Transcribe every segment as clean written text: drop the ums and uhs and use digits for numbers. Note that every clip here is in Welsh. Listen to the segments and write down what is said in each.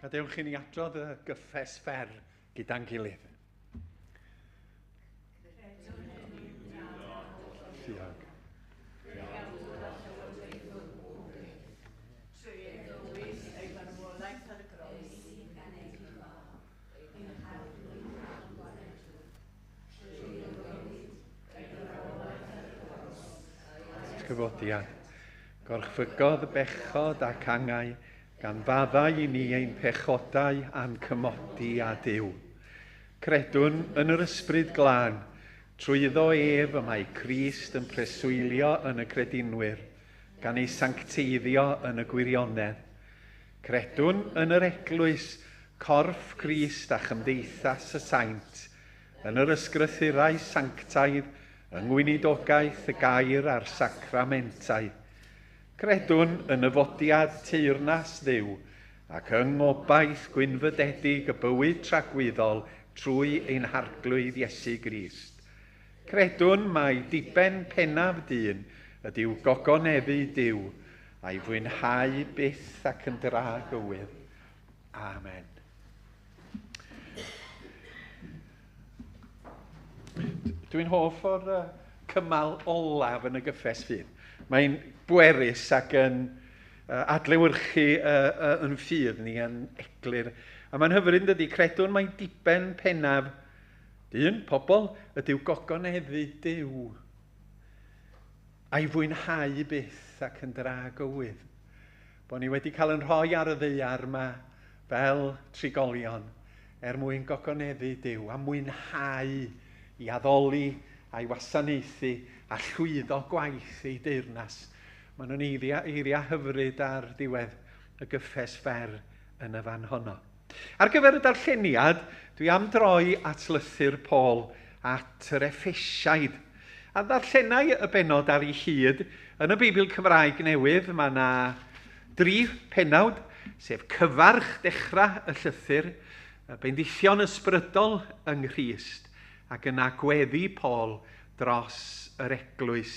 Gadewch i ni adrodd y gyffes fer gyda'n gilydd. Diolch. Cyfodiad. Gorchfygodd bechod ac angau, gan faddau i ni ein pechodau a'n cymodi â Duw. Credwn yn yr Ysbryd Glân, trwyddo ef y mae Crist yn preswylio yn y credinwyr, gan ei sancteiddio yn y gwirionedd. Credwn yn yr Eglwys, corff Crist a chymdeithas y saint, yn yr ysgrythurau sanctaidd, yng ngweinidogaeth y gair a'r sacramentau. Credwn yn nyfodiad teyrnas Dduw ac yng ngobaith gwynfydedig y bywyd tragwyddol trwy ein Harglwydd Iesu Grist. Credwn mai diben pennaf dyn ydyw gogoneddu Duw a'i fwynhau byth ac yn dragywydd. Amen. Dwi'n hoff o'r cymal olaf yn y gyffes ffydd. Mae'n bwerus ac yn adlewyrchu yn ffydd ni yn eglur. A mae'n hyfryd yn dydy, credwn mai diben pennaf dyn, pobl, ydyw gogoneddu Duw a'i fwynhau byth ac yn dragywydd. Bod ni wedi cael yn rhoi ar y ddaear yma fel trigolion er mwyn gogoneddu Duw a mwynhau i addoli a'i wasanaethu a llwyddo gwaith ei deyrnas. Maen nhw'n eiriau, eiriau hyfryd ar ddiwedd y gyffes fer yn y fan honno. Ar gyfer y darlleniad, dwi am droi at lythyr Paul at yr Effesiaid. A ddarllenai y bennod ar ei hyd yn y Beibl Cymraeg Newydd, mae yna dri pennawd, sef cyfarch dechrau y llythyr, y bendithion ysbrydol yng Nghrist, ac yna gweddi Paul dros yr eglwys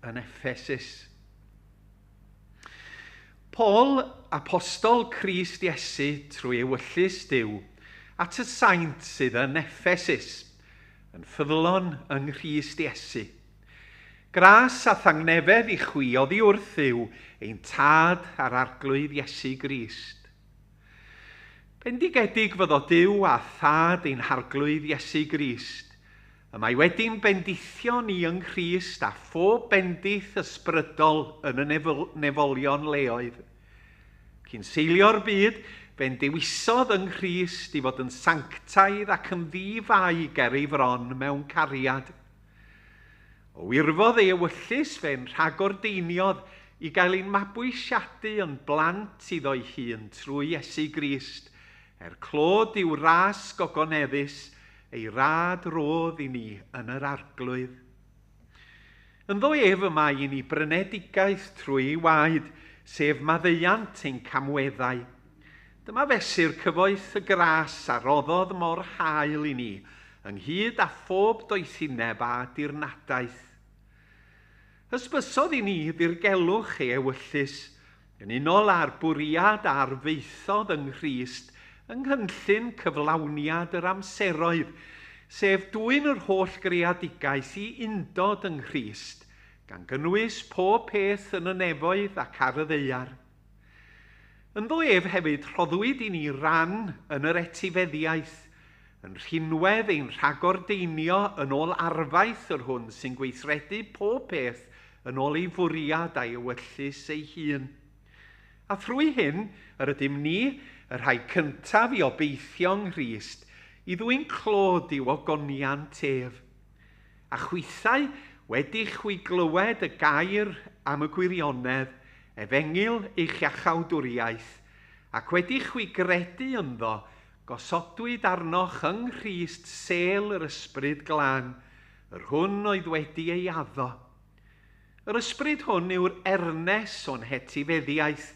yn Effesus. Paul, apostol Crist Iesu trwy ewyllys Duw, at y saint sydd yn Effesus, yn ffyddlon yng Nghrist Iesu. Gras a thangnefedd i chwi oddi wrth Dduw ein Tad a'r Arglwydd Iesu Grist. Bendigedig fyddo Duw a Thad ein Harglwydd Iesu Grist, Y mae wedi'n bendithio ni yng Nghrist â phob bendith ysbrydol yn y nefolion leoedd. Cyn seilio'r byd, fe'n dewisodd yng Nghrist i fod yn sanctaidd ac yn ddi-fai ger ei fron mewn cariad. O wirfodd ei ewyllys fe'n rhagordeiniodd i gael ein mabwysiadu yn blant iddo'i hun trwy Iesu Grist, er clod i'w ras gogoneddus, ei rad rodd i ni yn yr Arglwydd. Ynddo ef y mae i ni brynedigaeth trwy ei waed, sef maddeuant ein camweddau. Dyma fesur cyfoeth y gras a roddodd mor hael i ni, ynghyd â phob doethineb a dirnadaeth. Hysbysodd i ni ddirgelwch ei ewyllys, Yn unol â'r bwriad a arfaethodd yng Nghrist yng nghynllun cyflawniad yr amseroedd, sef dwyn yr holl greadigaeth i undod yng Nghrist, gan gynnwys pob peth yn y nefoedd ac ar y ddaear. Ynddo ef hefyd rhoddwyd i ni ran yn yr etifeddiaeth, yn rhinwedd ein rhagordeinio yn ôl arfaeth yr hwn sy'n gweithredu pob peth yn ôl ei fwriad a'i ewyllys ei hun. A thrwy hyn, yr ydym ni, y rhai cyntaf i obeithio yng Nghrist, i ddwyn clod i'w ogoniant ef. A chwithau, wedi chwi glywed y gair am y gwirionedd, efengyl eich iachawdwriaeth, ac wedi chwi gredu ynddo, gosodwyd arnoch yng Nghrist sêl yr Ysbryd Glân, yr hwn oedd wedi ei addo. Yr ysbryd hwn yw'r ernes o'n hetifeddiaeth,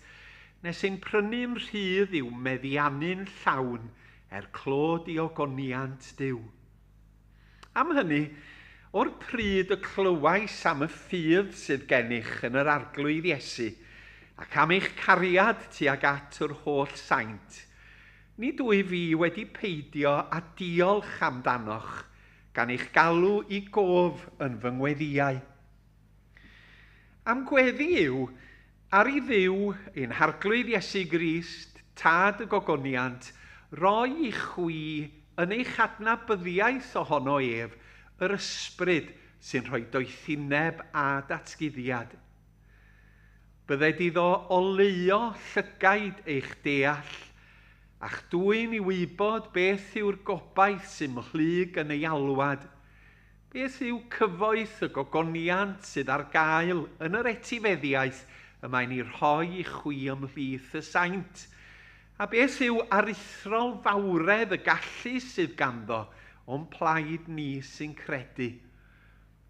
nes ein prynu'n rhydd i'w meddiannu'n llawn er clod i ogoniant Duw. Am hynny, o'r pryd y clywais am y ffydd sydd gennych yn yr Arglwydd Iesu, ac am eich cariad tuag at yr holl saint, Nid wyf fi wedi peidio â diolch amdanoch, gan eich galw i gof yn fy ngweddïau. A'm gweddi yw, ar i Dduw, ein Harglwydd Iesu Grist, Tad y gogoniant, roi i chwi yn eich adnabyddiaeth ohono ef yr ysbryd sy'n rhoi doethineb a datguddiad. Bydded iddo oleuo llygaid eich deall, a'ch dwyn i wybod beth yw'r gobaith sy'n mhlyg yn ei alwad, beth yw cyfoeth y gogoniant sydd ar gael yn yr etifeddiaeth y mae'n ei rhoi i chwi ymhlith y saint, a beth yw aruthrol fawredd y gallu sydd ganddo o'n plaid ni sy'n credu.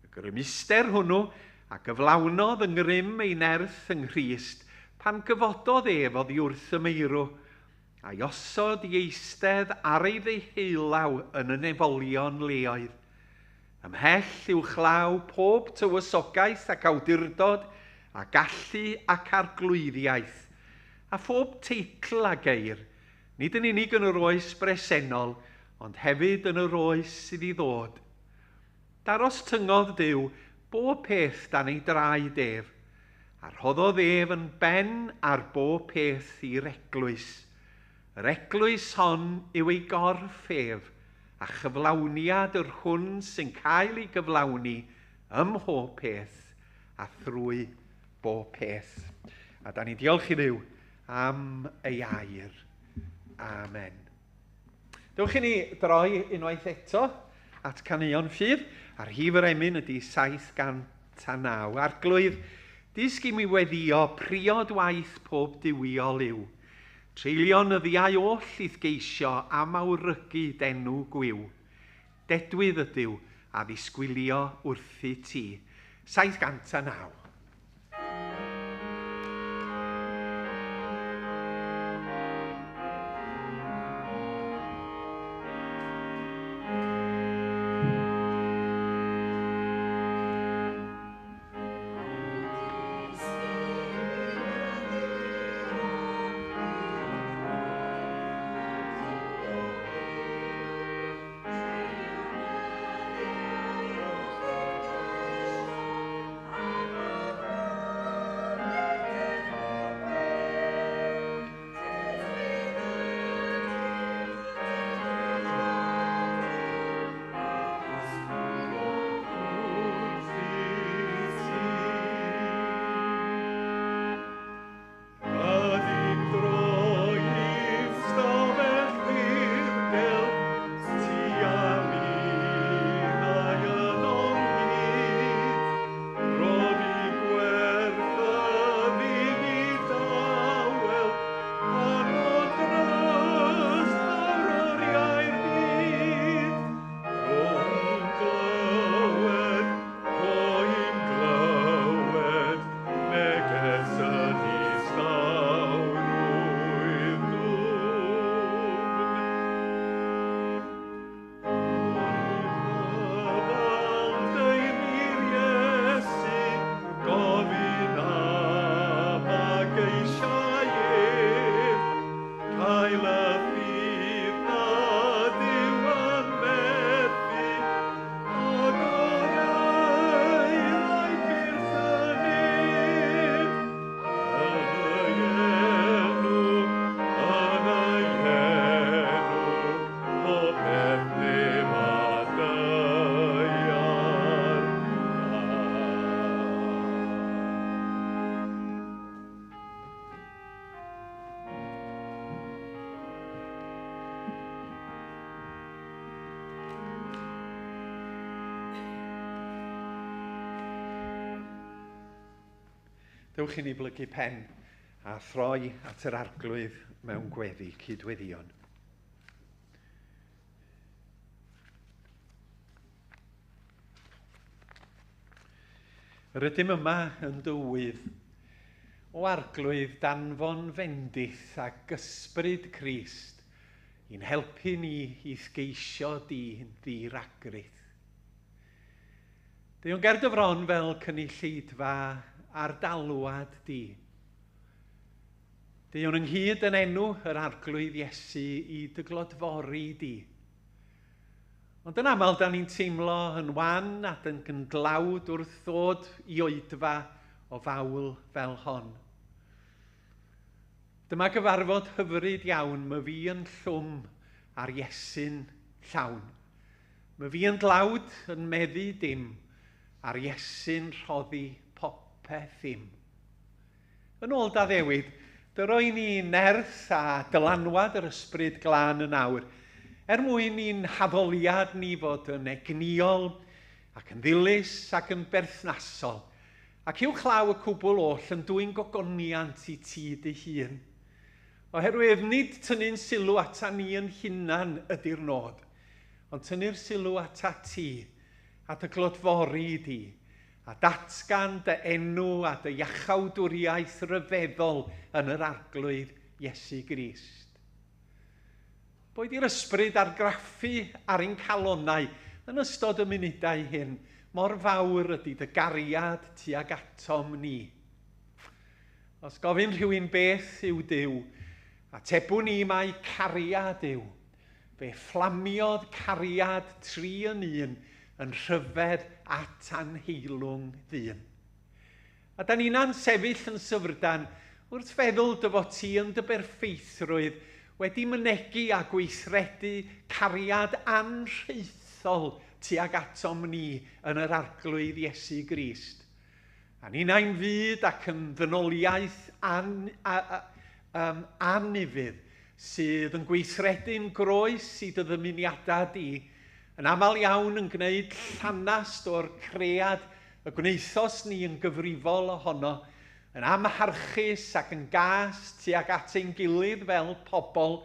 Y grymuster hwnnw a gyflawnodd yng ngrym ei nerth yng Nghrist pan gyfododd ef oddi wrth y meirw, a'i osod i eistedd ar ei ddeheulaw yn y nefolion leoedd. Ymhell uwchlaw pob tywysogaeth ac awdurdod a gallu ac arglwyddiaeth, a phob teitl a geir, nid yn unig yn yr oes bresennol, ond hefyd yn yr oes sydd i ddod. Darostyngodd Duw bob peth dan ei draed ef, a rhoddodd ef yn ben ar bob peth i'r eglwys. Yr eglwys hon yw ei gorff ef, a chyflawniad yr hwn sy'n cael ei gyflawni ym mhob peth a thrwy bob peth. A da ni'n diolch i Dduw am ei air. Amen. Dewch i ni droi unwaith eto at Caneuon Ffydd, a rhif yr emyn ydy 709. Arglwydd, dysg i mi weddio priod waith pob duwiol yw. Treulio nyddiau oll i'th geisio a mawrygu d'enw gwiw. Dedwydd ydyw a ddisgwylio wrthyt ti. 709. Dewch i ni blygu pen a throi at yr Arglwydd mewn gweddi cydweddïon. Yr ydym yma yn dywydd o Arglwydd danfon fendith ac ysbryd Crist i'n helpu ni i'th geisio di ddi-ragrith. Deuwn ger dy fron fel cynulleidfa ar d'alwad di. Deuwn ynghyd yn enw yr Arglwydd Iesu i dy glodfori di. Ond yn aml, da ni'n teimlo yn wan ac yn dlawd wrth ddod i oedfa o fawl fel hon. Dyma gyfarfod hyfryd iawn, my fi yn llwm a'r Iesu'n llawn. My fi yn dlawd yn meddu dim, a'r Iesu'n rhoddi popeth im. Yn ôl d'addewid, dyro i ni nerth a dylanwad yr Ysbryd Glân yn awr, er mwyn i'n haddoliad ni fod yn egnïol ac yn ddilys ac yn berthnasol, ac uwchlaw y cwbl oll yn dwyn gogoniant i ti dy hun. Oherwydd nid tynnu'n sylw ata ni yn hunan ydy'r nod, ond tynnu'r sylw ata ti, a dy glodfori di, a datgan dy enw a dy iachawdwriaeth ryfeddol yn yr Arglwydd Iesu Grist. Boed i'r Ysbryd argraffu ar ein calonnau yn ystod y munudau hyn, mor fawr ydy dy gariad tuag atom ni. Os gofyn rhywun beth yw Duw, atebwn ni mai cariad yw. Fe fflamiodd cariad tri yn un yn rhyfedd at anheilwng ddyn. A da ni'n sefyll yn syfrdan wrth feddwl dy fod ti yn dy berffeithrwydd wedi mynegi a gweithredu cariad anrhaethol tuag atom ni yn yr Arglwydd Iesu Grist. A ninnau'n fyd ac yn ddynoliaeth anufudd sydd yn gweithredu'n groes i dy ddymuniadau di, yn aml iawn yn gwneud llanast o'r cread y gwnaethos ni yn gyfrifol ohono, yn amharchus ac yn gas tuag at ein gilydd fel pobl,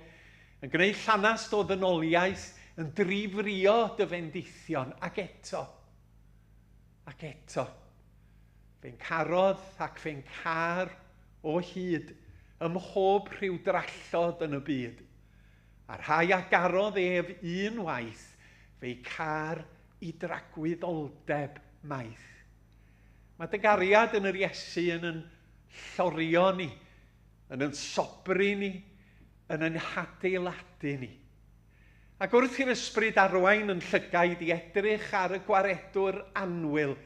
yn gwneud llanast o ddynoliaeth, yn drifrio dy fendithion, ac eto, ac eto. Fe'n carodd ac fe'n car o hyd ym mhob rhyw drallod yn y byd. A rhai a garodd ef un waith, fe'i car i dragwyddoldeb maith. Mae dy gariad yn yr Iesu yn yn llorio ni, yn yn sobri ni, yn yn hadeiladu ni. Ac wrth i'r Ysbryd arwain yn llygaid i edrych ar y gwaredwr annwyl,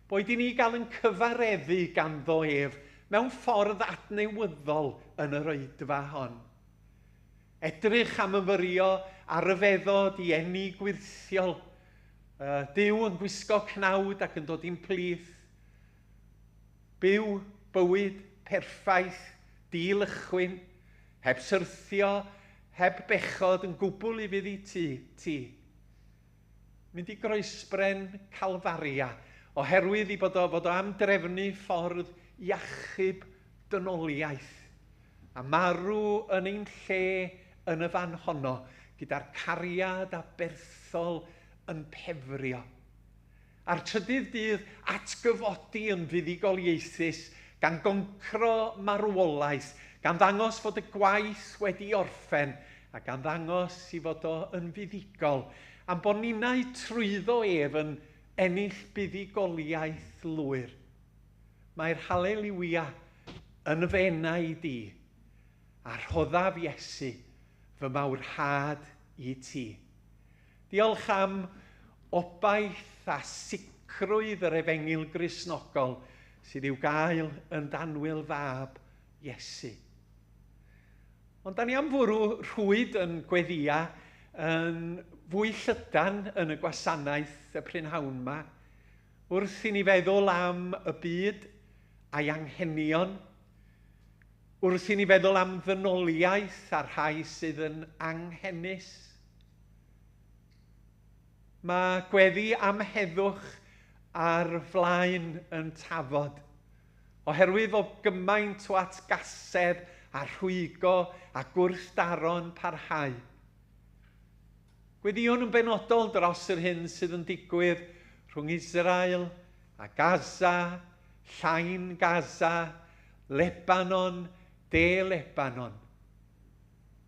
boed i ni gael yn cyfareddu ganddo ef mewn ffordd adnewyddol yn yr oedfa hon. Edrych a myfyrio ar ryfeddod i eni gwyrthiol, Duw yn gwisgo cnawd ac yn dod i'n plith, byw bywyd perffaith, dilychwyn, heb syrthio, heb bechod, yn gwbl ufudd i ti. Mynd i groesbren Calfaria, oherwydd i bod o, fod o am drefnu ffordd i achub dynoliaeth, a marw yn ein lle yn y fan honno, gyda'r cariad aberthol yn pefrio. A'r trydydd dydd atgyfodi yn fuddugoliaethus, gan goncro marwolaeth, gan ddangos fod y gwaith wedi orffen, a gan ddangos i fod o yn fuddugol, am bod ninnau trwyddo ef yn ennill buddugoliaeth lwyr. Mae'r haleliwia yn fy enau di, a rhoddaf Iesu fy mawrhad i ti. Diolch am obaith a sicrwydd yr Efengyl Gristnogol sydd i'w gael yn d'annwyl fab Iesu. Ond da ni am fwrw rhwyd yn gweddia yn fwy llydan yn y gwasanaeth y prynhawn yma, wrth i ni feddwl am y byd a'i anghenion, wrth i ni feddwl am ddynoliaeth a'r rhai sydd yn anghenus. Mae gweddi am heddwch ar flaen yn tafod, oherwydd o gymaint o atgasedd a rhwygo a gwrthdaro'n parhau. Gweddïwn yn benodol dros yr hyn sydd yn digwydd rhwng Israel a Gaza, Llain Gaza, Lebanon, De Lebanon.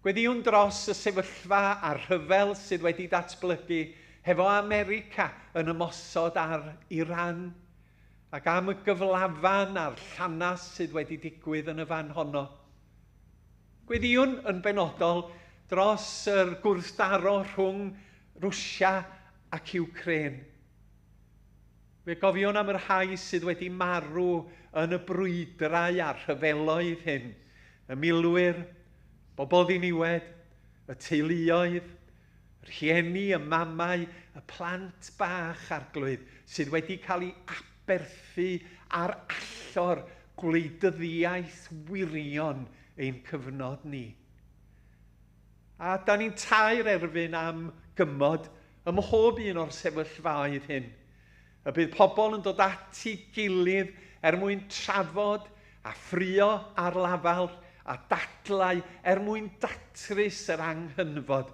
Gweddïwn dros y sefyllfa a'r rhyfel sydd wedi datblygu hefo America yn ymosod ar Iran, ac am y gyflafan a'r llanas sydd wedi digwydd yn y fan honno. Gweddïwn yn benodol dros yr gwrthdaro rhwng Rwsia ac Iwcrain. Fe gofiwn am y rhai sydd wedi marw yn y brwydrau a'r rhyfeloedd hyn, y milwyr, bobl ddiniwed, y teuluoedd, y rhieni, y mamau, y plant bach, Arglwydd, sydd wedi cael ei aberthu ar allor gwleidyddiaeth wirion ein cyfnod ni. A da ni'n taer erfyn am gymod ym mhob un o'r sefyllfaoedd hyn. Y bydd pobl yn dod at ei gilydd er mwyn trafod a ffrio ar lafar a dadlau er mwyn datrys yr anghydfod,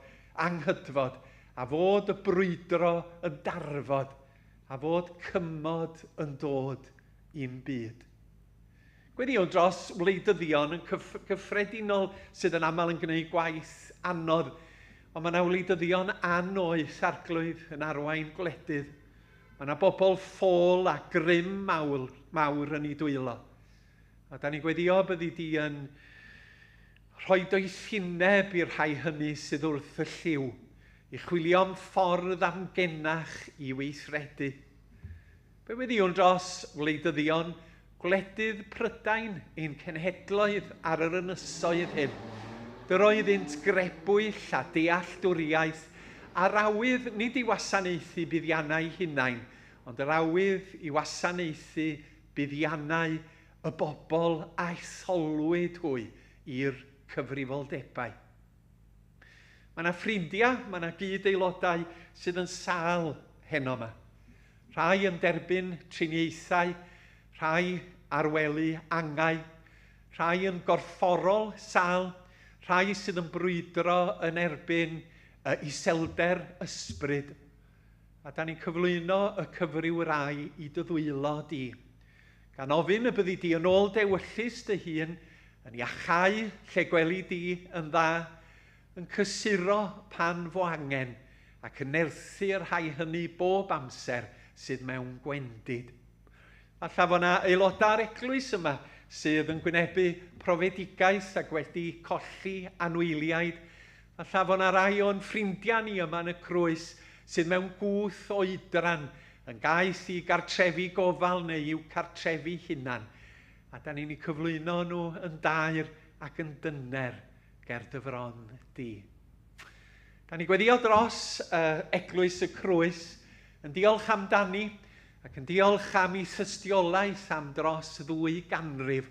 a fod y brwydro yn darfod, a fod cymod yn dod i'n byd. Gweddïwn dros wleidyddion yn cyffredinol sydd yn aml yn gwneud gwaith anodd, ond mae yna wleidyddion annoeth, Arglwydd, yn arwain gwledydd. Mae yna bobl ffôl a grym mawr yn ei dwylo. A da ni'n gweddio byddi di yn rhoi doethineb i'r rhai hynny sydd wrth y lliw, i chwilio am ffordd amgenach i weithredu. Fe weddïwn dros wleidyddion gwledydd Prydain, ein cenhedloedd ar yr ynysoedd hyn. Dyro iddynt grebwyll a dealltwriaeth a'r awydd nid i wasanaethu buddiannau hunain, ond yr awydd i wasanaethu buddiannau y bobl a etholwyd hwy i'r cyfrifoldebau. Mae yna ffrindiau, mae yna gyd-aelodau sydd yn sâl heno yma. Rhai yn derbyn triniaethau, rhai ar wely angau, rhai yn gorfforol sâl, rhai sydd yn brwydro yn erbyn iselder ysbryd. A da ni'n cyflwyno y cyfryw rai i dy ddwylo di. Gan ofyn y byddi di yn ôl dewyllys dy hun, yn iachau lle gweli di yn dda, yn cysuro pan fo angen, ac yn nerthu'r rhai hynny bob amser sydd mewn gwendid. Alla fo 'na aelodau'r eglwys yma sydd yn gwynebu profedigaeth ac wedi colli anwyliaid. Alla fo 'na rai o'n ffrindiau ni yma yn y Crwys sydd mewn gwth oedran, yn gaeth i gartrefi gofal neu i'w cartrefi hunan. A da ni'n eu cyflwyno nhw yn daer ac yn dyner ger dy fron di. Da ni'n gweddio dros Eglwys y Crwys, yn diolch amdani ac yn diolch am ei thystiolaeth am dros 2 ganrif,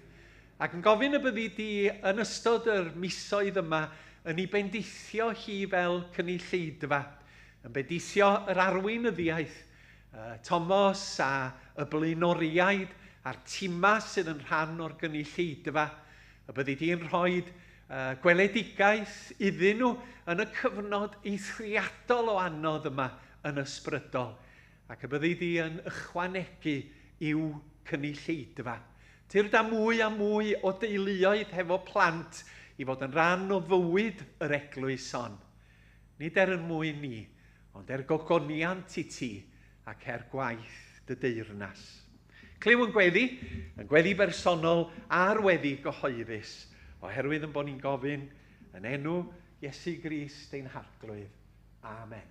ac yn gofyn y byddi di yn ystod yr misoedd yma yn ei bendithio hi fel cynulleidfa, yn bendithio yr arweinyddiaeth, Thomas a y blaenoriaid a'r tima sydd yn rhan o'r gynulleidfa, y byddi di'n rhoi gweledigaeth iddyn nhw yn y cyfnod eithriadol o anodd yma yn ysbrydol, ac y byddi di yn ychwanegu i'w cynulleidfa. Tyrd â mwy a mwy o deuluoedd hefo plant i fod yn rhan o fywyd yr eglwys hon. Nid er yn mwyn ni, ond er gogoniant i ti ac er gwaith dy deyrnas. Clyw yn gweddi bersonol a'r weddi gyhoeddus, oherwydd yn bod ni'n gofyn yn enw Iesu Grist ein Harglwydd. Amen.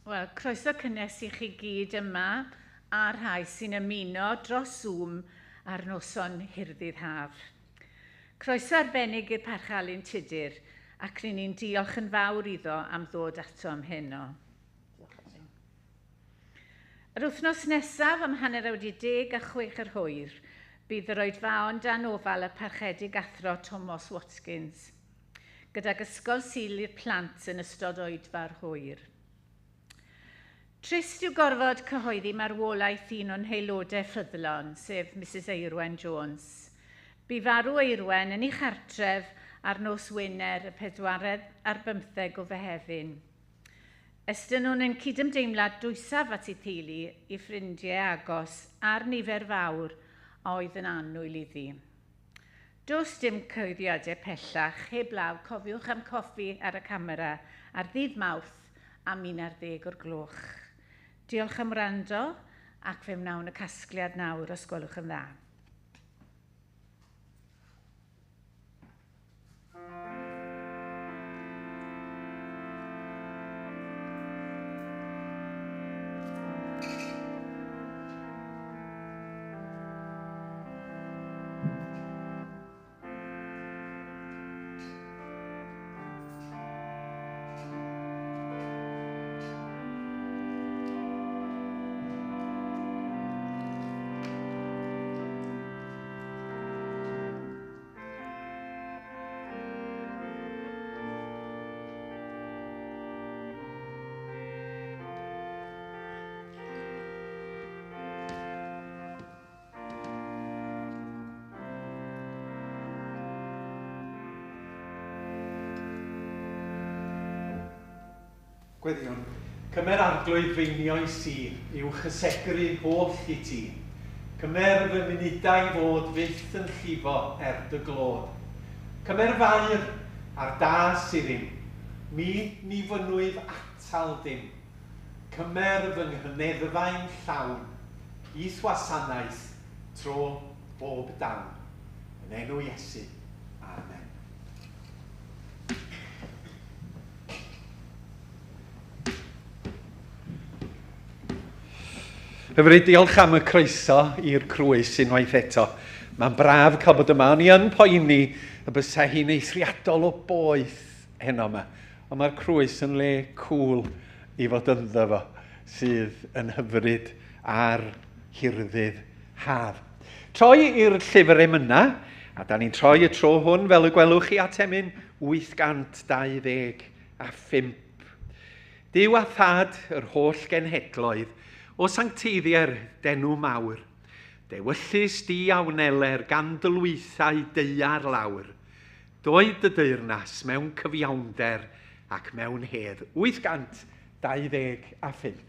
Wel, croeso cynnes i chi gyd yma a'r rhai sy'n ymuno dros Zoom ar noson hirddydd haf. Croeso arbennig i'r Parchedig Alun Tudur, ac ry'n ni'n diolch yn fawr iddo am ddod ato am heno. Yr wythnos nesaf am 6:30 yr hwyr, bydd yr oedfaon dan ofal y Parchedig Athro Thomas Watkins, gydag ysgol Sul i'r plant yn ystod oedfa'r hwyr. Trist yw gorfod cyhoeddi marwolaeth un o'n haelodau ffyddlon, sef Mrs Eirwen Jones. Bu farw Eirwen yn ei chartref ar nos Wener y 24 o Fehefin. Estynnwn ein cydymdeimlad dwysaf at ei theulu, ei ffrindiau agos a'r nifer fawr a oedd yn annwyl iddi. Does dim cyhoeddiadau pellach, heblaw cofiwch am coffi ar y camera ar ddydd Mawrth am 11 o'r gloch. Diolch am wrando, ac fe wnawn y casgliad nawr os gwelwch yn dda. Gweddïwn, cymer Arglwydd feinioes i, i'w chysegru holl i ti. Cymer fy munudau fod fyth yn llifo er dy glod. Cymer fair a'r da sydd ddim, mi ni fynwyf atal dim. Cymer fy nghyneddfau'n llawn, i'th wasanaeth tro bob dawn. Yn enw Iesu. Amen. Hyfryd, diolch am y croeso i'r Crwys unwaith eto. Mae'n braf cael bod yma. O'n i yn poeni y bysa hi'n eithriadol o boeth heno yma. Ond mae'r Crwys yn le cŵl i fod ynddo fo, sydd yn hyfryd ar hirddydd haf. Troi i'r llyfr emynau, a da ni'n troi y tro hwn fel y gwelwch chi at emyn 825. Duw a Thad yr holl genhedloedd, o sancteiddier d'enw mawr. Dewyllys di a wneler gan dylwythau daear lawr. Doed dy deyrnas mewn cyfiawnder ac mewn hedd. 825.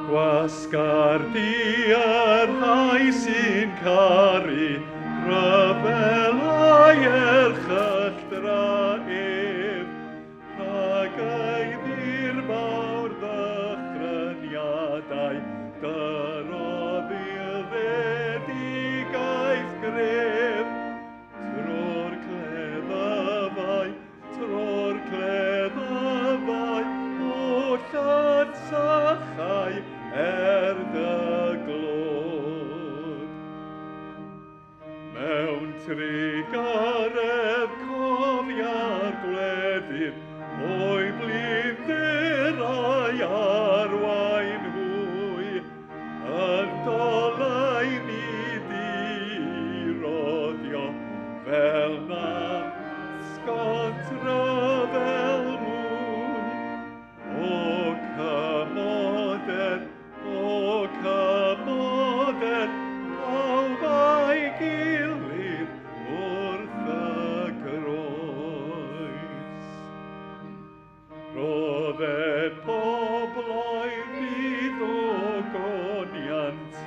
Gwasgar di yr rhai sy'n caru, rhyfelau erchylltra ef, rhag eiddi'r mawr ddychryniadau, dyrodd ddedigaeth gref. Tro'r cleddafau, oll atsachau er dy glod. Mewn trugaredd fe pobloedd byd o goniant.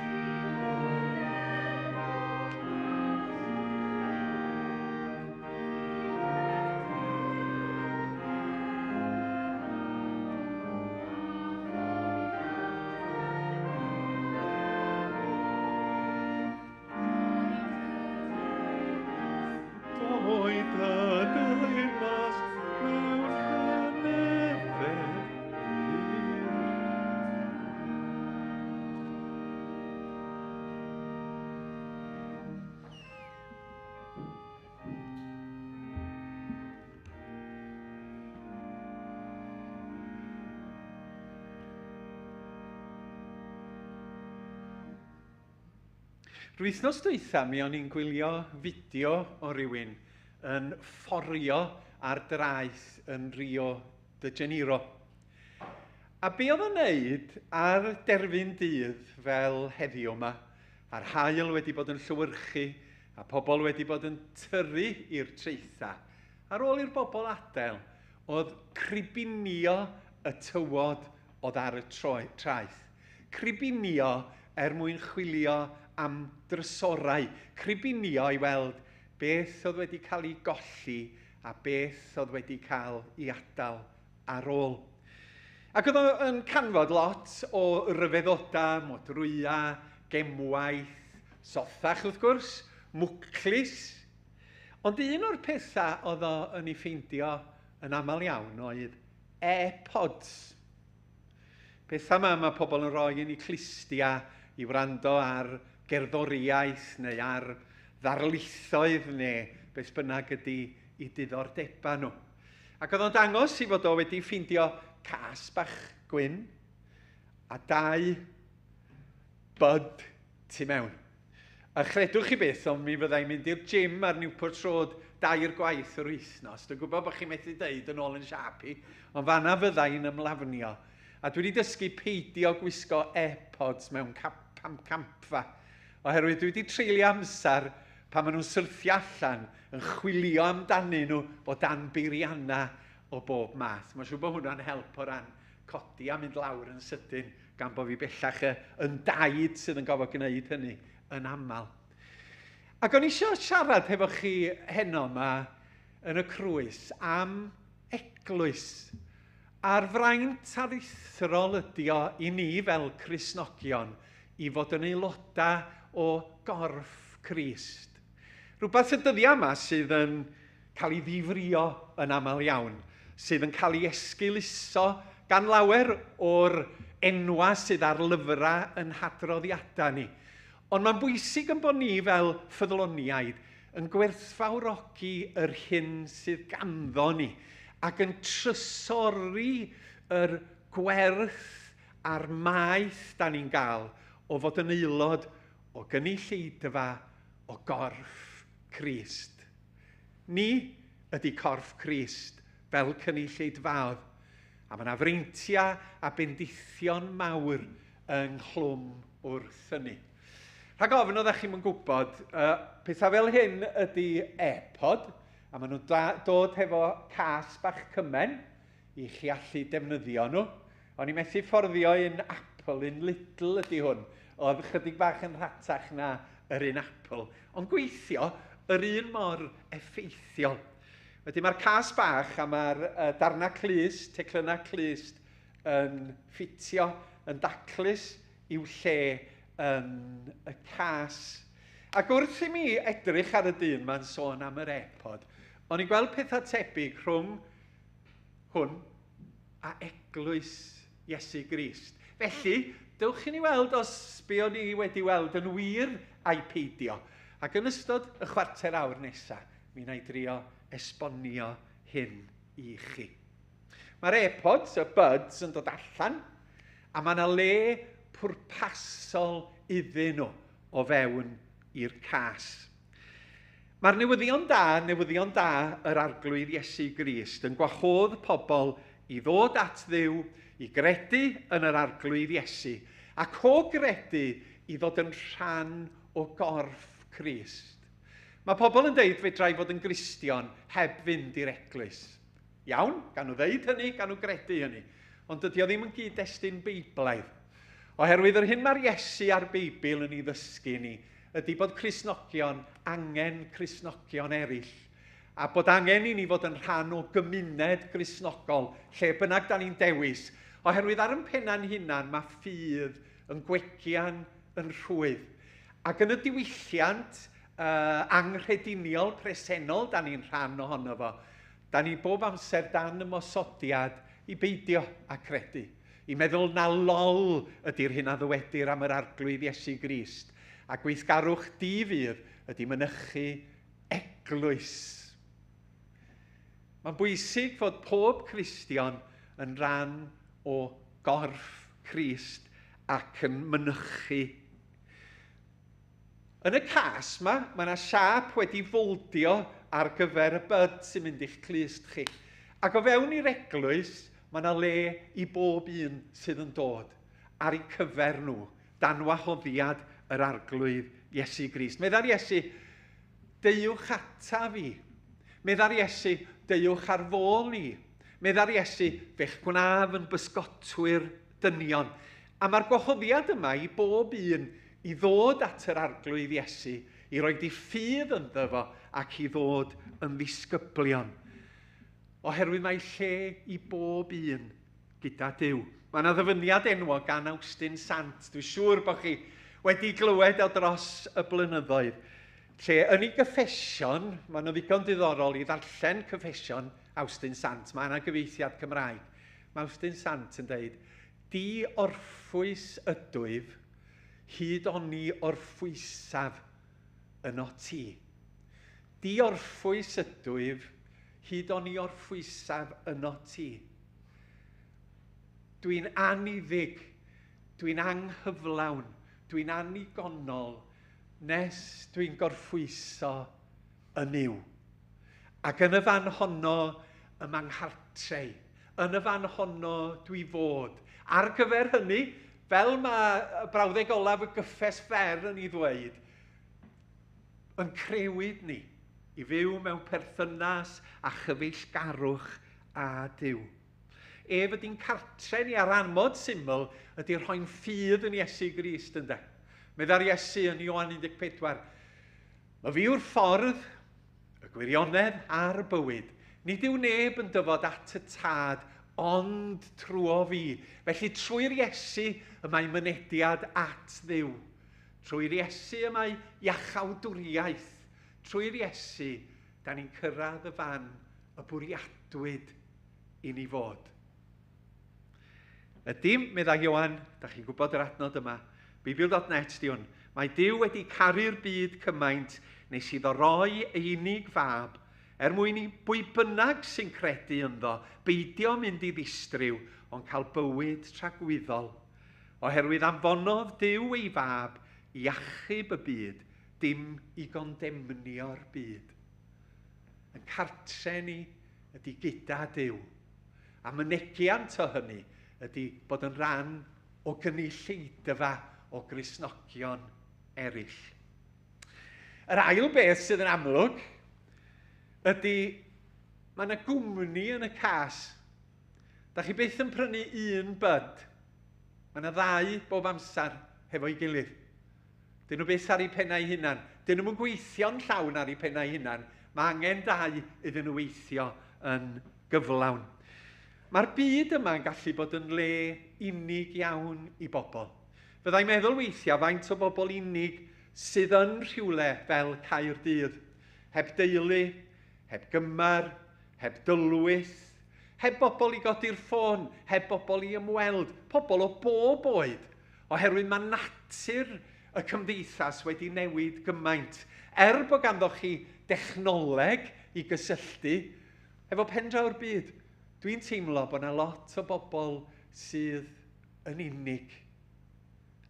Doedd y deyrnas mewn cynefin pur. Yr wythnos dwytha, mi o'n i'n gwylio fideo o rywun yn fforio ar draeth yn Rio de Janeiro. A be oedd o'n neud ar derfyn dydd fel heddiw yma, a'r haul wedi bod yn llewyrchu, a pobl wedi bod yn tyrru i'r traetha, ar ôl i'r bobl adael, oedd cribinio y tywod oedd ar y traeth. Cribinio er mwyn chwilio am drysorau, cribinio i weld beth oedd wedi cael ei golli a beth oedd wedi cael ei adael ar ôl. Ac oedd o'n canfod lot o ryfeddodau, modrwya, gemwaith, sothach wrth gwrs, mwclis. Ond un o'r pethau oedd o yn ei ffeindio yn aml iawn oedd AirPods. Pethau yma mae pobl yn rhoi yn eu clustia i wrando ar gerddoriaeth neu ar ddarlithoedd neu beth bynnag ydy i diddordebau nhw. Ac oedd o'n dangos i fod o wedi ffeindio cas bach gwyn a dau bud tu mewn. A chredwch chi beth, ond mi fyddai'n mynd i'r gym ar Newport Road 2 gwaith yr wythnos. Dwi'n gwybod bod chi'n methu deud yn ôl yn siâp i, ond fanna fyddai'n ymlafnio. A dwi wedi dysgu peidio gwisgo AirPods mewn campfa, oherwydd dwi wedi treulio amser pan maen nhw'n syrthio allan yn chwilio amdanyn nhw o dan beiriannau o bob math. Mae'n siŵr bod hwnna'n help o ran codi a mynd lawr yn sydyn, gan bod fi bellach yn daid sydd yn gofod gwneud hynny yn aml. Ac o'n i eisiau siarad hefo chi heno yma yn y crwys am eglwys. A'r fraint aruthrol ydi o i ni fel Cristnogion i fod yn aelodau o gorff Crist. Rhywbeth y dyddiau yma sydd yn cael ei ddifrio yn aml iawn, sydd yn cael ei esgeuluso gan lawer o'r enwa sydd ar lyfrau yn hadroddiadau ni. Ond mae'n bwysig yn bod ni fel ffyddloniaid yn gwerthfawrogi yr hyn sydd ganddo ni ac yn trysori yr gwerth a'r maeth da ni'n gael o fod yn aelod o gynulleidfa o gorff Crist. Ni ydy corff Crist fel cynulleidfaodd, a mae yna freintiau a bendithion mawr ynghlwm wrth hynny. Rhag ofn oeddech chi'm yn gwybod, pethau fel hyn ydy AirPod, a maen nhw'n dod hefo cas bach cymen i chi allu defnyddio nhw. O'n i methu fforddio un Apple, un Lidl ydy hwn, oedd chydig bach yn rhatach na yr un Apple, ond gweithio yr un mor effeithiol. Wedyn mae'r cas bach a mae'r darnau clust, teclynnau clust, yn ffitio, yn daclus i'w lle yn y cas. Ac wrth i mi edrych ar y dyn ma'n sôn am yr AirPod, o'n i'n gweld pethau tebyg rhwng hwn a eglwys Iesu Grist. Felly, dewch i ni weld os be o'n i wedi weld yn wir a'i peidio. Ac yn ystod y chwarter awr nesaf, mi wna i drio esbonio hyn i chi. Mae'r AirPods, y buds, yn dod allan, a mae yna le pwrpasol iddyn nhw o fewn i'r cas. Mae'r newyddion da yr Arglwydd Iesu Grist yn gwahodd pobl i ddod at Dduw, i gredu yn yr Arglwydd Iesu, ac o gredu i ddod yn rhan o gorff Crist. Mae pobl yn deud fedra i fod yn Gristion heb fynd i'r eglwys. Iawn, gan nhw ddeud hynny, gan nhw gredu hynny. Ond dydy o ddim yn gyd-destun Beiblaidd. Oherwydd yr hyn mae'r Iesu a'r Beibl yn ei ddysgu ni ydy bod Cristnogion angen Cristnogion eraill. A bod angen i ni fod yn rhan o gymuned Gristnogol, lle bynnag da ni'n dewis. Oherwydd ar yn penna'n hunan mae ffydd yn gwegian yn rhwydd. Ac yn y diwylliant anghrediniol presennol da ni'n rhan ohono fo, da ni bob amser dan ymosodiad i beidio a credu. I meddwl na lol ydy'r hyn a ddywedir am yr Arglwydd Iesu Grist. A gweithgarwch di-fudd ydy mynychu eglwys. Mae'n bwysig fod pob Cristion yn rhan o gorff Crist ac yn mynychu. Yn y cas yma, mae yna siâp wedi foldio ar gyfer y bud sy'n mynd i'ch clust chi. Ac o fewn i'r eglwys, mae yna le i bob un sydd yn dod ar eu cyfer nhw, dan wahoddiad yr Arglwydd Iesu Grist. Meddai'r Iesu, deuwch ata fi. Meddai'r Iesu, deuwch ar fôl i. Meddai'r Iesu, fe'ch gwnaf yn bysgotwyr dynion. A mae'r gwahoddiad yma i bob un i ddod at yr Arglwydd Iesu, i roi di ffydd ynddo fo ac i ddod yn ddisgyblion. Oherwydd mae lle i bob un gyda Duw. Mae yna ddyfyniad enwog gan Awstin Sant. Dwi'n siŵr bod chi wedi glywed o dros y blynyddoedd. Lle yn ei gyffesion, mae yna ddigon diddorol i ddarllen cyffesion Awstin Sant. Mae yna gyfieithiad Cymraeg. Mae Awstin Sant yn dweud, di orffwys ydwyf, hyd oni orffwysaf yno ti. Di orffwys ydwyf, hyd oni orffwysaf yno ti. Dwi'n anniddig, dwi'n anghyflawn, dwi'n annigonol, nes dwi'n gorffwyso yn Nuw. Ac yn y fan honno y mae nghartre i. Yn y fan honno dwi fod. Ar gyfer hynny, fel mae brawddeg olaf y gyffes fer yn ei ddweud, yn crewyd ni i fyw mewn perthynas a chyfeillgarwch â Duw. Ef ydy'n cartre ni a'r amod syml ydy rhoi'n ffydd yn Iesu Grist, ynde. Meddai'r Iesu yn Ioan 14, Mae fi yw'r ffordd, y gwirionedd a'r bywyd. Nid yw neb yn dyfod at y Tad ond trwo fi. Felly trwy'r Iesu y mae mynediad at Dduw. Trwy'r Iesu y mae iachawdwriaeth. Trwy'r Iesu, da ni'n cyrraedd y fan y bwriadwyd i ni fod. Ydy, meddai Ioan, da chi'n gwybod yr adnod yma, Beibl.net di hwn, mae Duw wedi caru'r byd cymaint nes iddo roi ei unig fab, er mwyn i bwy bynnag sy'n credu ynddo beidio mynd i ddistryw, ond cael bywyd tragwyddol. Oherwydd anfonodd Duw ei fab i achub y byd, dim i gondemnio'r byd. Yn cartre ni ydy gyda Duw. A mynegiant o hynny ydy bod yn rhan o gynulleidfa o Gristnogion eraill. Yr ail beth sydd yn amlwg ydy mae yna gwmni yn y cas. Da chi byth yn prynu un bud. Mae yna ddau bob amser hefo'i gilydd. Dyn nhw byth ar eu pennau hunan. Dyn nhw'n gweithio'n llawn ar eu pennau hunan. Mae angen dau iddyn nhw weithio yn gyflawn. Mae'r byd yma yn gallu bod yn le unig iawn i bobl. Fyddai'n meddwl weithiau faint o bobl unig sydd yn rhywle fel Caerdydd. Heb deulu, heb gymar, heb dylwyth, heb bobl i godi'r ffôn, heb bobl i ymweld, pobl o bob oed, oherwydd mae natur y cymdeithas wedi newid gymaint. Er bod ganddo chi dechnoleg i gysylltu efo pendraw'r byd, dwi'n teimlo bod yna lot o bobl sydd yn unig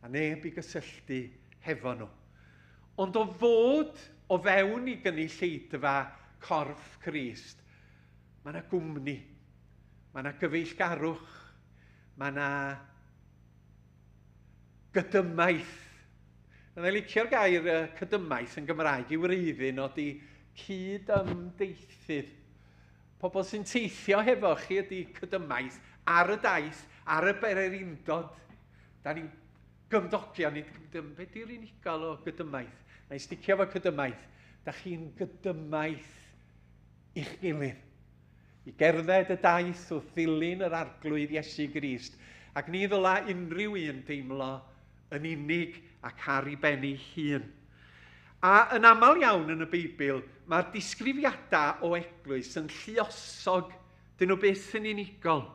a neb i gysylltu hefo nhw. Ond o fod o fewn i gynulleidfa corff Crist, mae yna gwmni, mae yna gyfeillgarwch, mae yna gydymaith. Yna licio'r gair cydymaith yn Gymraeg i wreiddyn o di cydymdeithydd. Pobl sy'n teithio hefo chi ydy cydymaith ar y daith, ar y bererindod. Da ni'n gymdogion, nid be di'r unigol o gydymaith? Na i sticio efo cydymaith. Da chi'n gydymaith i'ch gilydd. I gerdded y daith wrth ddilyn yr Arglwydd Iesu Grist. Ac ni ddyla unrhyw un deimlo yn unig ac ar ei ben ei hun. A yn aml iawn yn y Beibl, mae'r disgrifiadau o eglwys yn lluosog. Dyn nhw byth yn unigol.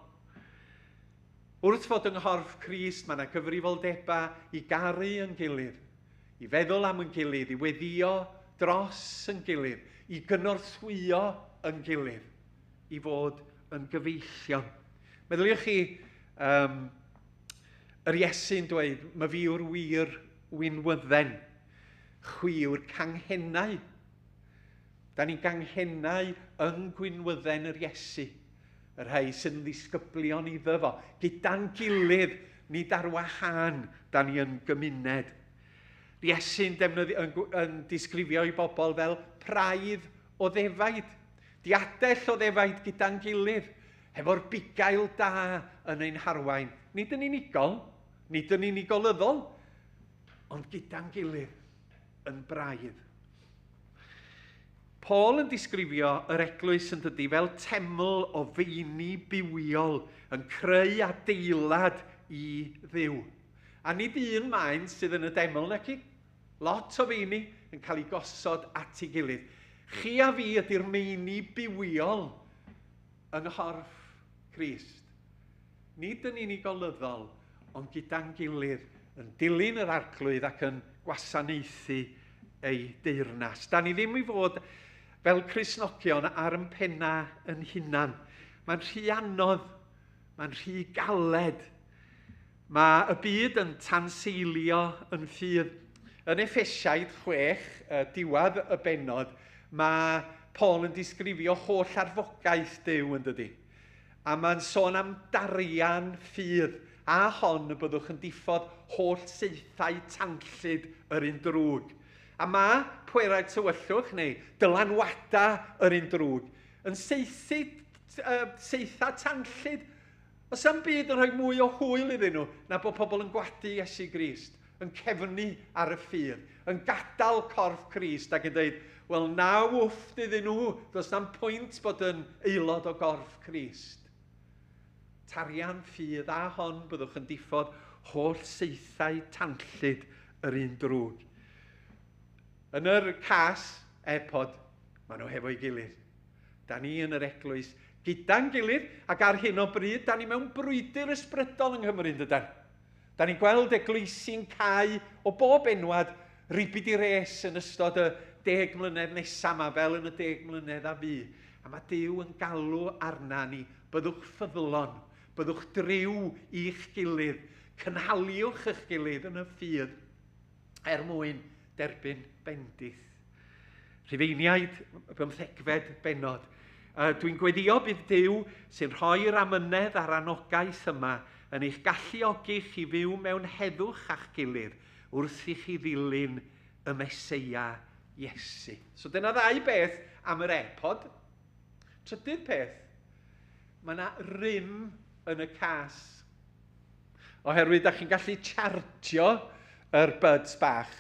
Wrth fod yng nghorff Crist, mae yna gyfrifoldebau i garu yn gilydd, i feddwl am yn gilydd, i weddïo dros yn gilydd, i gynorthwyo yn gilydd, i fod yn gyfeillion. Meddyliwch chi, yr Iesu'n dweud, "Ma fi yw'r wir winwydden, chwi yw'r canghennau." Da ni'n ganghennau yng ngwinwydden yr Iesu, y rhai sydd yn ddisgyblion iddo fo. Gyda'n gilydd, nid ar wahân, da ni yn gymuned. Iesu'n yn disgrifio i bobl fel praidd o ddefaid, diadell o ddefaid gyda'n gilydd, hefo'r bugail da yn ein harwain. Nid yn unigol, nid yn unigolyddol, ond gyda'n gilydd yn braidd. Paul yn disgrifio yr eglwys yn dydy fel teml o feini bywiol yn creu adeilad i Dduw. A nid un maen sydd yn y deml, naci. Lot o feini yn cael ei gosod at ei gilydd. Chi a fi ydy'r meini bywiol yng nghorff Crist. Nid yn unigolyddol, ond gyda'n gilydd yn dilyn yr Arglwydd ac yn gwasanaethu ei deyrnas. Da ni ddim i fod fel Cristnogion ar yn penna yn hunan. Mae'n rhy anodd, mae'n rhy galed. Mae y byd yn tanseilio yn ffydd. Yn Effesiaid 6, diwedd y bennod, mae Paul yn disgrifio holl arfogaeth Duw yn dydy. A mae'n sôn am darian ffydd, a hon y byddwch yn diffodd holl saethau tanllyd yr un drwg. A mae pwerau tywyllwch neu dylanwadau yr un drwg yn saethu saethau tanllyd. Oes 'na'm byd yn rhoi mwy o hwyl iddyn nhw na bod pobl yn gwadu Iesu Grist, yn cefnu ar y ffydd, yn gadael corff Crist ac yn dweud, "Wel, na wfft iddyn nhw, does na'm pwynt bod yn aelod o gorff Crist." Tarian ffydd, a hon byddwch yn diffodd holl saethau tanllyd yr un drwg. Yn yr cas, AirPod, maen nhw hefo'i gilydd. Da ni yn yr eglwys gyda'n gilydd, ac ar hyn o bryd, da ni mewn brwydr ysbrydol yng Nghymru, yn dydan? Da ni'n gweld eglwysi'n cau o bob enwad ribid i res yn ystod y 10 mlynedd nesaf yma, fel yn y 10 mlynedd a fu. A mae Duw yn galw arna ni, byddwch ffyddlon, byddwch driw i'ch gilydd, cynhaliwch eich gilydd yn y ffydd er mwyn derbyn bendith. Rhufeiniaid, 15fed bennod. Dwi'n gweddio bydd Duw sy'n rhoi'r amynedd a'r anogaeth yma yn eich galluogi chi fyw mewn heddwch â'ch gilydd wrth i chi ddilyn y Meseia Iesu. So dyna ddau beth am yr AirPod. Trydydd peth, mae yna rym yn y cas. Oherwydd da chi'n gallu chargio yr buds bach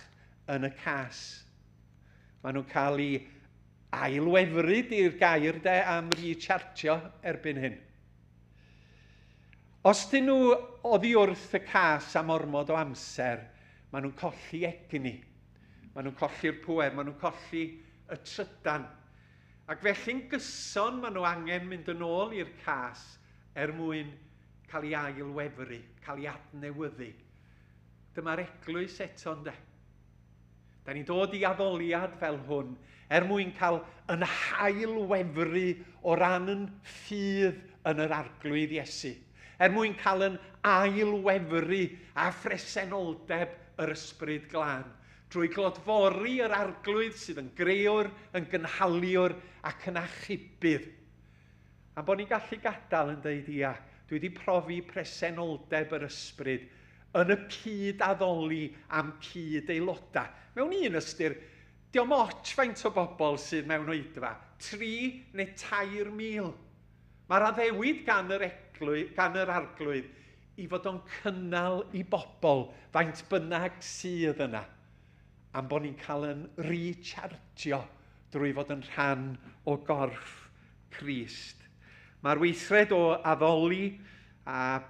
yn y cas. Maen nhw'n cael ei ailwefru di'r gair de am rechargio erbyn hyn. Os dyn nhw oddi wrth y cas am ormod o amser, maen nhw'n colli egni. Maen nhw'n colli'r pŵer, maen nhw'n colli y trydan. Ac felly'n gyson maen nhw angen mynd yn ôl i'r cas er mwyn cael ei ailwefru, cael ei adnewyddu. Dyma'r eglwys eto, ynde? Da ni'n dod i addoliad fel hwn er mwyn cael yn hailwefru o ran yn ffydd yn yr Arglwydd Iesu. Er mwyn cael yn ailwefru a phresenoldeb yr Ysbryd Glân. Drwy glodfori yr Arglwydd sydd yn grëwr, yn gynhaliwr ac yn achubydd. A bod ni'n gallu gadael yn dweud, ia, dwi wedi profi presenoldeb yr Ysbryd yn y cyd-addoli am cyd-aelodau. Mewn un ystyr, dio'm ots faint o bobl sydd mewn oedfa, 3 neu 3,000. Mae'r addewid gan yr, eglwy, gan yr arglwydd i fod o'n cynnal i bobl faint bynnag sydd yna, am bod ni'n cael yn rechargio drwy fod yn rhan o gorff Crist. Mae'r weithred o addoli a,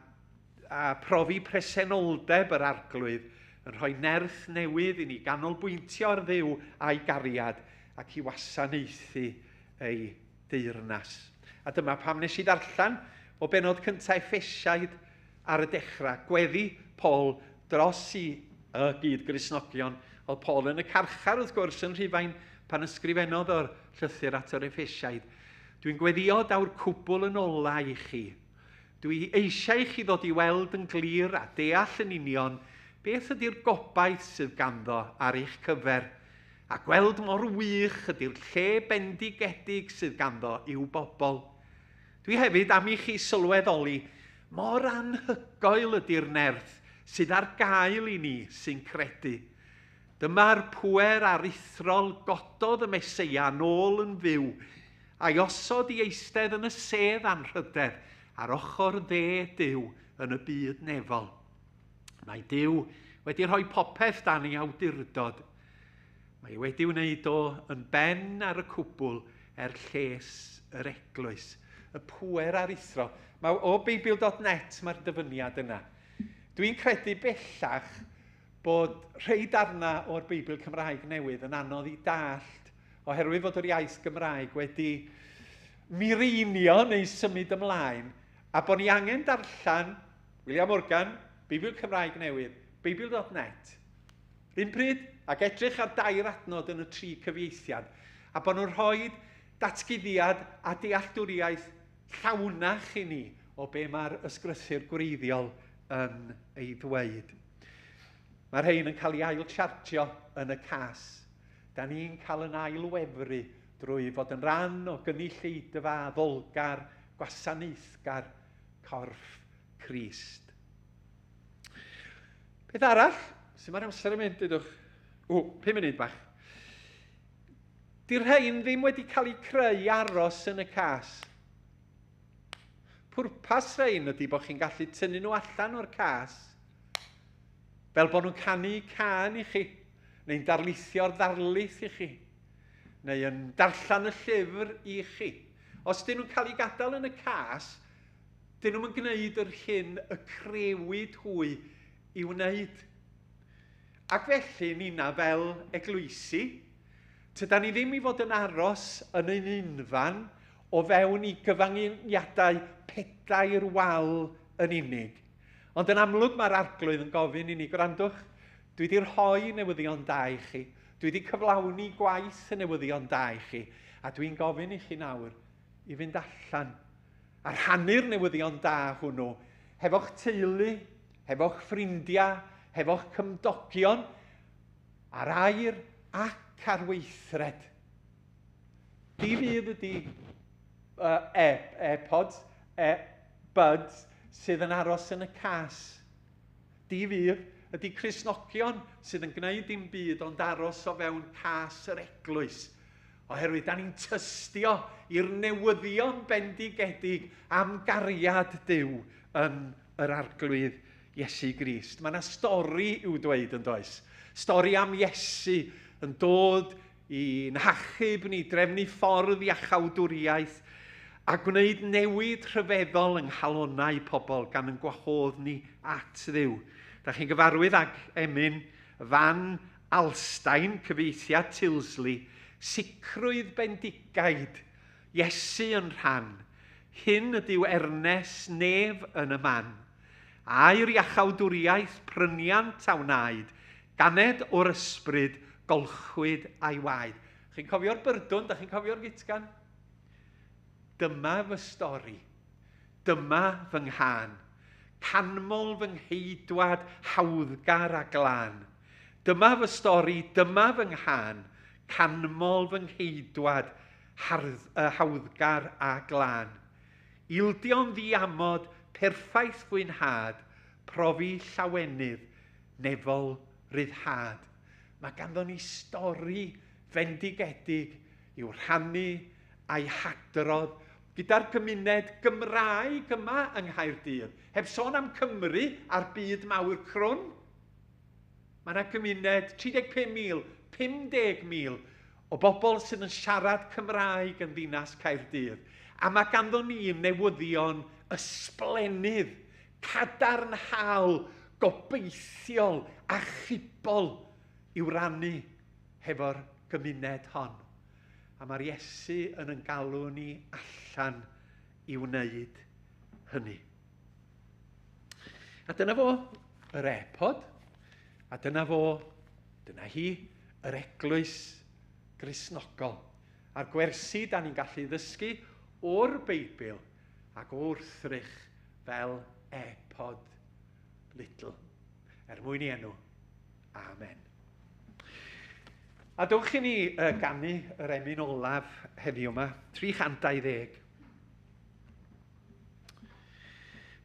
a profi presenoldeb yr arglwydd yn rhoi nerth newydd i ni ganolbwyntio ar ddiw a'i gariad ac i wasanaethu ei deyrnas. A dyma pam nes i ddarllen o benod cyntaf Effesiaid ar y dechrau. Gweddi Paul dros i y gyd Gristnogion. Oedd Paul yn y carchar wrth gwrs yn Rhufain pan ysgrifennodd o'r llythyr at yr Effesiaid. Dwi'n gweddio daw'r cwbl yn ola i chi. Dwi eisiau i chi ddod i weld yn glir a deall yn union beth ydy'r gobaith sydd ganddo ar eich cyfer, a gweld mor wych ydy'r lle bendigedig sydd ganddo i'w bobl. Dwi hefyd am i chi sylweddoli mor anhygoel ydy'r nerth sydd ar gael i ni sy'n credu. Dyma'r pŵer aruthrol gododd y Meseia nôl yn fyw a'i osod i eistedd yn y sedd anrhydedd ar ochr dde Duw yn y byd nefol. Mae Duw wedi rhoi popeth dan ei awdurdod. Mae wedi wneud o yn ben ar y cwbl er lles yr eglwys. Y pŵer aruthrol. Mae o Beibl.net mae'r dyfyniad yna. Dwi'n credu bellach bod rhai darna o'r Beibl Cymraeg newydd yn anodd i dallt oherwydd fod yr iaith Gymraeg wedi mireinio neu symud ymlaen a bod ni angen darllen William Morgan, Beibl Cymraeg Newydd, Beibl.net, un pryd, ac edrych ar dair adnod yn y tri cyfieithiad, a bod nhw'n rhoi datguddiad a dealltwriaeth llawnach i ni o be mae'r ysgrythur gwreiddiol yn ei ddweud. Mae'r rhain yn cael ei ail-chargio yn y cas. Da ni'n cael yn ail-wefru drwy fod yn rhan o gynulleidfa addolgar, gwasanaethgar, corff Crist. Peth arall, sy'n mae'r amser yn mynd, dydwch? O, 5 munud bach. Di'r rhain ddim wedi cael eu creu i aros yn y cas. Pwrpas rhain ydy bod chi'n gallu tynnu nhw allan o'r cas, fel bod nhw'n canu cân i chi, neu'n darlithio'r ddarlith i chi, neu yn darllen y llyfr i chi. Os dyn nhw'n cael eu gadael yn y cas, dyn nhw'n gwneud yr hyn y crewyd hwy i wneud. Ac felly, nina fel eglwysi, tydan ni ddim i fod yn aros yn ein unfan o fewn i gyfangiadau pedair wal yn unig. Ond yn amlwg mae'r arglwydd yn gofyn i ni, gwrandwch, dwi wedi rhoi newyddion da i chi, dwi wedi cyflawni gwaith y newyddion da i chi, a dwi'n gofyn i chi nawr i fynd allan a rhannu'r newyddion da hwnnw hefo'ch teulu, hefo'ch ffrindiau, hefo'ch cymdogion, ar air ac ar weithred. Di fydd ydy AirPods, Buds, sydd yn aros yn y cas. Di fydd ydy Cristnogion sydd yn gwneud dim byd ond aros o fewn cas yr eglwys. Oherwydd da ni'n tystio i'r newyddion bendigedig am gariad Duw yn yr arglwydd Iesu Grist. Mae yna stori i'w dweud yn does. Stori am Iesu yn dod i'n hachub ni, drefnu ffordd i achawdwriaeth a gwneud newid rhyfeddol yng nghalonnau pobl gan yn gwahodd ni at Dduw. Da chi'n gyfarwydd ag emyn Van Alstyne, cyfieithiad Tilsley, sicrwydd bendigaid, Iesu yn rhan, hyn ydyw ernes nef yn y man. A'r iachawdwriaeth pryniant a wnaed, ganed o'r ysbryd, golchwyd a'i waed. Chi'n cofio'r byrdwn? Da chi'n cofio'r gitgan? Dyma fy stori. Dyma fy nghân. Canmol fy ngheidwad hawddgar a glân. Dyma fy stori, dyma fy nghân. Canmol fy ngheidwad hawddgar a glân. Ildio'n ddiamod, perffaith fwynhad, profi llawenydd, nefol ryddhad. Mae ganddo ni stori fendigedig i'w rhannu a'i hadrodd Gyda'r gymuned Gymraeg yma yng Nghaerdydd, heb sôn am Cymru a'r byd mawr crwn, mae yna gymuned 35,000, 50,000 o bobl sydd yn siarad Cymraeg yn ddinas Caerdydd. A mae ganddo ni newyddion ysblennydd, cadarnhaol, gobeithiol, achubol i'w rannu hefo'r gymuned hon. A mae'r Iesu yn ein galw ni allan i wneud hynny. A dyna fo, yr e-pod. A dyna fo, dyna hi, yr eglwys Gristnogol. A'r gwersi da ni'n gallu ddysgu o'r Beibl ac o wrthrych fel e-pod Little. Er mwyn i enw. Amen. A dewch i ni ganu yr emyn olaf heddiw yma, 320.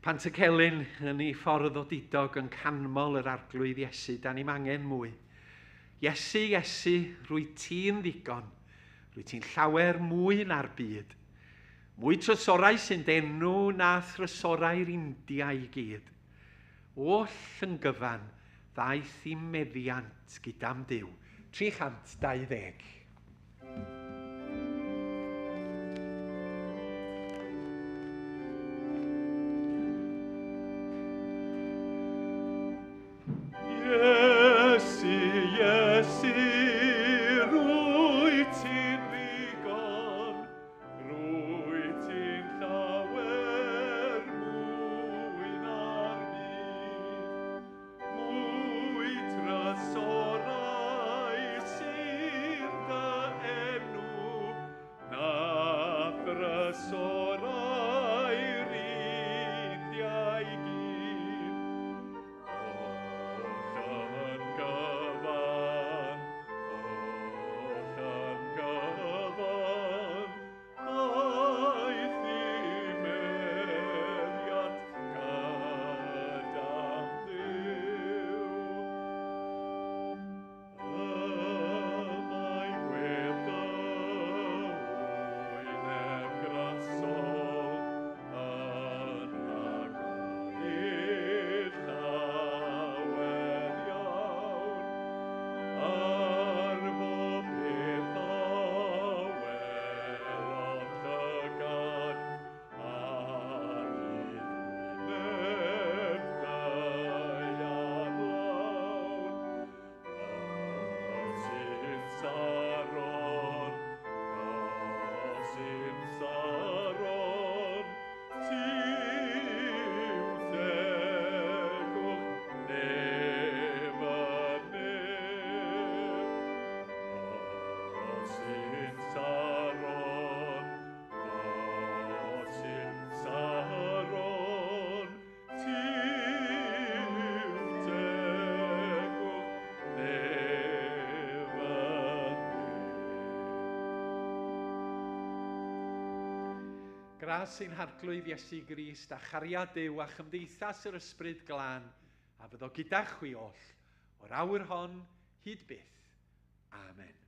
Pantycelyn yn ei ffordd odidog yn canmol yr Arglwydd Iesu, da ni'm angen mwy. Iesu, Iesu, rwy ti'n ddigon, rwy ti'n llawer mwy na'r byd. Mwy trysorau sy'n d'enw na thrysorau'r India i gyd. Oll yn gyfan, ddaeth i meddiant gyda'm Duw. 320. Iesu, Iesu, rwyt ti'n ddigon, rwyt ti'n llawer mwy na'r byd. Mwy trysorau sydd dy enw na thrysorau'r Indiau i gyd. Oll yn gyfan, oll yn gyfan, aeth i meddiant gyda'm Duw. Y mae gwedd dy wyneb grasol yn rhagoryd llawer iawn. Ar bob peth a welodd llygad, ar hyd wyneb daear lawn. Gosyn Saron, gosyn Saron, ti yw tegwch nef a nef. Gosyn Saron, gosyn Saron, ti yw tegwch nef a nef. Gras ein Harglwydd Iesu Grist a chariad Duw a chymdeithas yr Ysbryd Glân a fyddo gyda chwi oll o'r awr hon hyd byth. Amen.